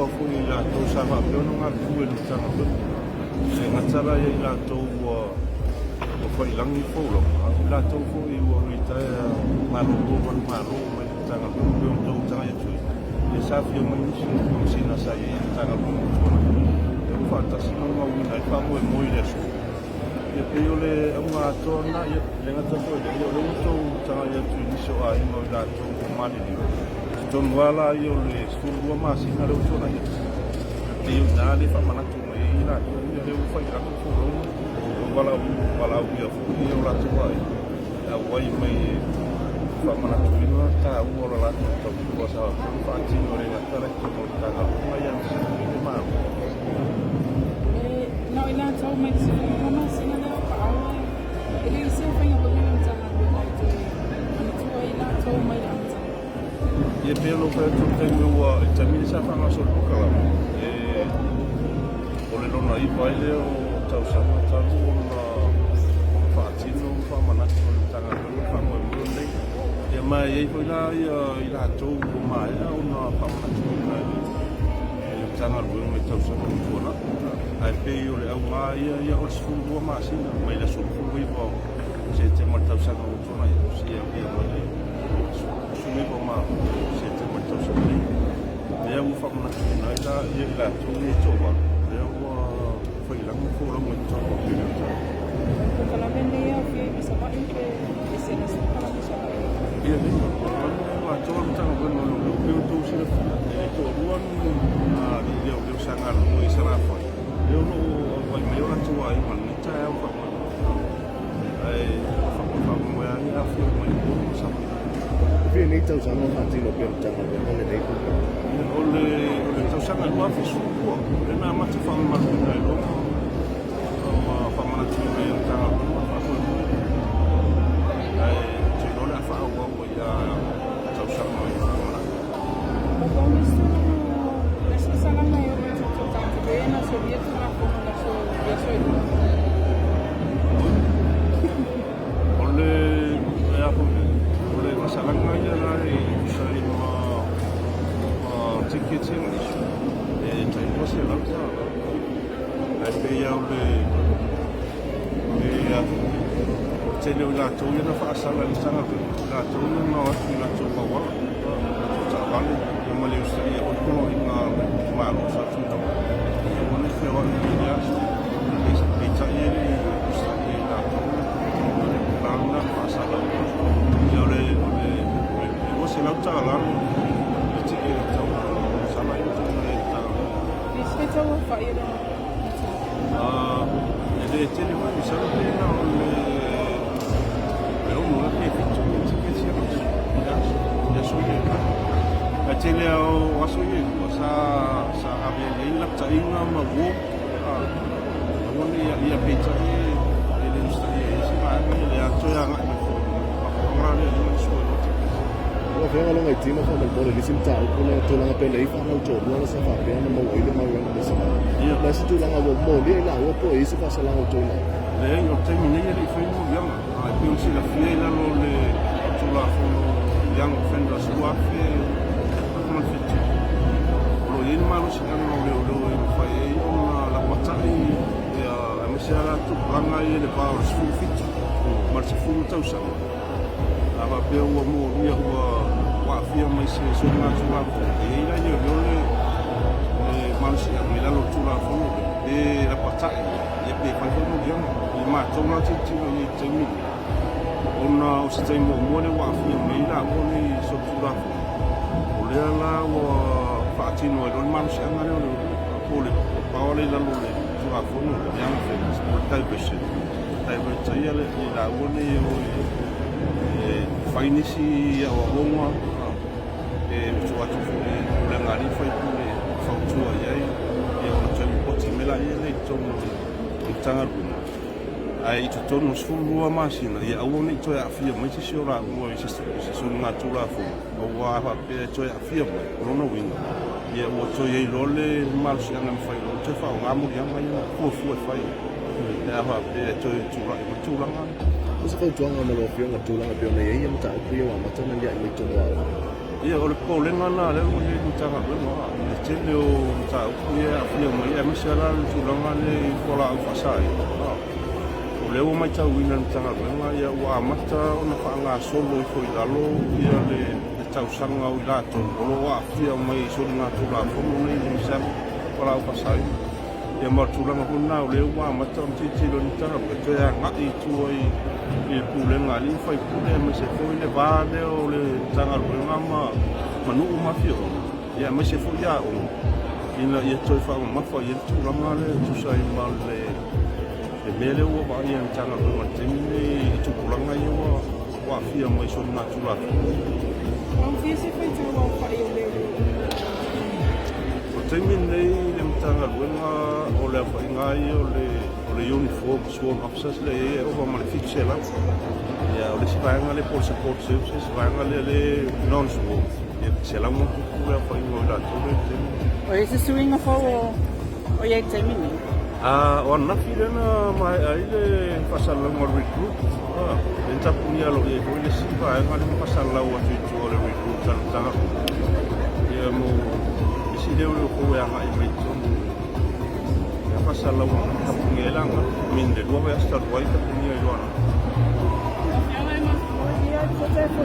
tautua foi a i latou sa faapea ona galulue i le Matagaluega. E le gata la ia i latou ua failagi le folauga, a o i latou foi ua litaea malolo manumalo mai le Matagaluega. E pei ona outou tagai atu ai, ia sa afio mai nisi o Komesina sa i ai i le Matagaluega ua tuanai, lea ua faatasi ma mauina ai le faamoemoe i le aso. Ia pei o le auga atoa lena, ia e le gata foi i lea, ia o lea ua outou tagai atu i nisi o aiga o i latou ua maliliu, i totonu lava la ia o le 12 masina lea ua tuanai atu, e pei o i ina lea e faamanatu mai ai i latou ia lea ua fai i lalo folauga, ua valaaulia foi o latou aiga e auai mai e faamanatuina le taua o le latou tautua sa faapea ona faatino e le gata la i totonu o le Matagaluega aemaise foi le Malo. Na o i latou mai le 12 masina lea faatoa e leai se faiga foi lea a le Matagaluega e toe manatua ai latou mai le amataga. Ia pei ona ou fai atu i le taimi ua i le taimi lea sa faagasolo le polokalame, o le lona iva ai lea o tausaga talu ona faatino ma faamanatu e le Matagaluega le faamoemoe lenei. Ia ma e i ai foi la i latou ua maea ona faamanatuina e le Matagaluega i tausaga ua tuanai. Ae pei o le auga lava ia o le 12 masina mai le aso 29 o Setema i le tausaga ua tuanai atu seia aulia mai le 19 o Setema i le tausaga nei. Lea ua faamanatuina ai la ia i latou nei e toavalu, lea ua failaga folauga i totonu o le piriota. O le polokalame lenei e aofia ai ma Savaii pe ese la se polokalame i Savaii? Ia lea, o le polokalame lea atoa le Matagaluega o Leoleo pei ona outou silafia, e toalua ni alii leoleo sa galulue i Salafai, lea o lo o auai mai o latou aiga i lenei taeao faamoemoe. Ae faamoemoe lava ia afio mai i Upolu ma Savaii. Fia nei tausaga o faatino pea le Matagaluega lenei polokalame? O le tausaga 2012, lea na amata faamamaluina ai loa ma faamanatuina ai e le Matagaluega le faamoemoe. Ae ou te iloa o le a faaauau ai lava i tausaga i le lumanai. Ua pau le isi le isi salaga e oo i tou tagata pe na solia Tulafono i aso i aso e lua. O le a foi le o le fasalaga ia la e tusa ai ma tickets ia na issue e tai $200. Ae pei lava o le a foi o le tele o i latou ia na faasala i le Matagaluega, o i latou ia na o atu i latou auala, latou taavale ia ma le usitaia foi le poloaiga a le Malo sa tuuina mai. Ia aua ne i feoai i lea aso. Peitai e le i usitaia e i latou le tulaga lena na faasala ai. Ia o le $200 le ticket e tatau ona sala ai ma tuuina i le Matagaluega. E tau aofai o le E le tele foi masalo pe na o le 6 ea pe 7 ni tickets ia i le aso, i aso ia e lua. Ae tele lava o aso ia e lua sa ave ai i ai lapataiga ma uo, aua ne i aia peitai e le usitaia e isi vaega ia le toe agai mai foi i le mafuaaga la lea na issue ai loa tickets. Lau Afioga Logaitino faamolemole i le isi mataupu lea tulaga pei ona i ai fanau toalua na sa faapea ona maua ai le galuega mai Savaii. Ia. O le a se tulaga ua molia i laua po o i ai se faasalaga ua tuuina atu? Leai, o le taimi nei e le i faia ni moliaga. Ae pei ona silafia i lalo o le Tulafono Young Offenders 2007, o lo o i ai le malosiaga o leoleo e mafai ai ona lapatai aemaise lava tupulaga ia i le va o le 17 ma le 10 tausaga. A faapea ua molia ua aafia mai se soligatulafono, e i ai la leoleo le malosiaga i lalo o le Tulafono lea, pe lapatai ia pe fai foi moliaga. I matou la tilotilo i ai i le taimi lenei, ona o se taimi muamua lea ua aafia mai ai laua nei i solitulafono, o lea la ua faatino ai loa le malosiaga lea o leoleo, po o le power lea i lalo o le Tulafono lea, Young Offenders, po o le diversion, divert ai i laua nei e o e fai nisi aoaoga e tuu atu foi i le pulega a alii ma faipule e fautua i ai, ia ona toe lipoti mai laia lea i totonu o le Matagaluega. Ae i totonu o le 12 masina, ia aua ne i toe aafia mai se isi o laua i se soligatulafono, aua a faapea e toe aafia mai, o lona uiga, ia ua toe i ai loa le malosiaga e mafai loa ona toe faaaoga moliaga ia na fuafua e fai pe a faapea e toe tulai mai tulaga lea. O se fautuaga mo lau Afioga i le tulaga e pei ona i ai mataupu ia ua amata ona aliae mai i totonu o aoga? Ia, o le popolega lena lea ua i ai le Matagaluega, i le tele o mataupu ia e aafia mai, aemaise lava la le tulaga lea i fualaau faasaina. O lea ua matauina e le Matagaluega, ia ua amata ona faagasolo ifo i lalo ia le tausaga o i latou o lo o aafia mai i soligatulafono nei aemaise lava fualaau faasaina. Ia ma o le tulaga foi lena o lea ua amata ona tilotilo le Matagaluega e toe agai i tua i le pulega a alii ma faipule aemaise foi le va lea o le Matagaluega ma nuu ma afioaga, aemaise foi aoga ina ia toe faamamafa i ai le tulaga lea e tusa ai ma le mea lea ua vaaia e le Matagaluega i le taimi lenei i tupulaga ia ua aafia mai i soligatulafono. Ua fia se faitau aofai o leoleo? O le taimi lenei i le Matagaluega o le aofaiga lava ia o le uniform sworn officers lea e i ai e ova ma le 700. Ia o le isi vaega lea po o le support services, vaega lea le non sworn, ia 100+ le aofaiga o i latou lea i le taimi. O i ai se suiga fou o i ai i le taimi nei? O ananafi lea na maea ai le faasalalauga o le recruit. Lea na tapunia aloaia ai foi le isi vaega lea na faasalalau atu i tua o le recruit a le Matagaluega. Ia mo isi leoleo fou e agai mai i totonu. Ia faasalalauga tapunia ai le agai. I mean, le 2 vaiaso talu ai tapunia ai loa ananafi. Afioga e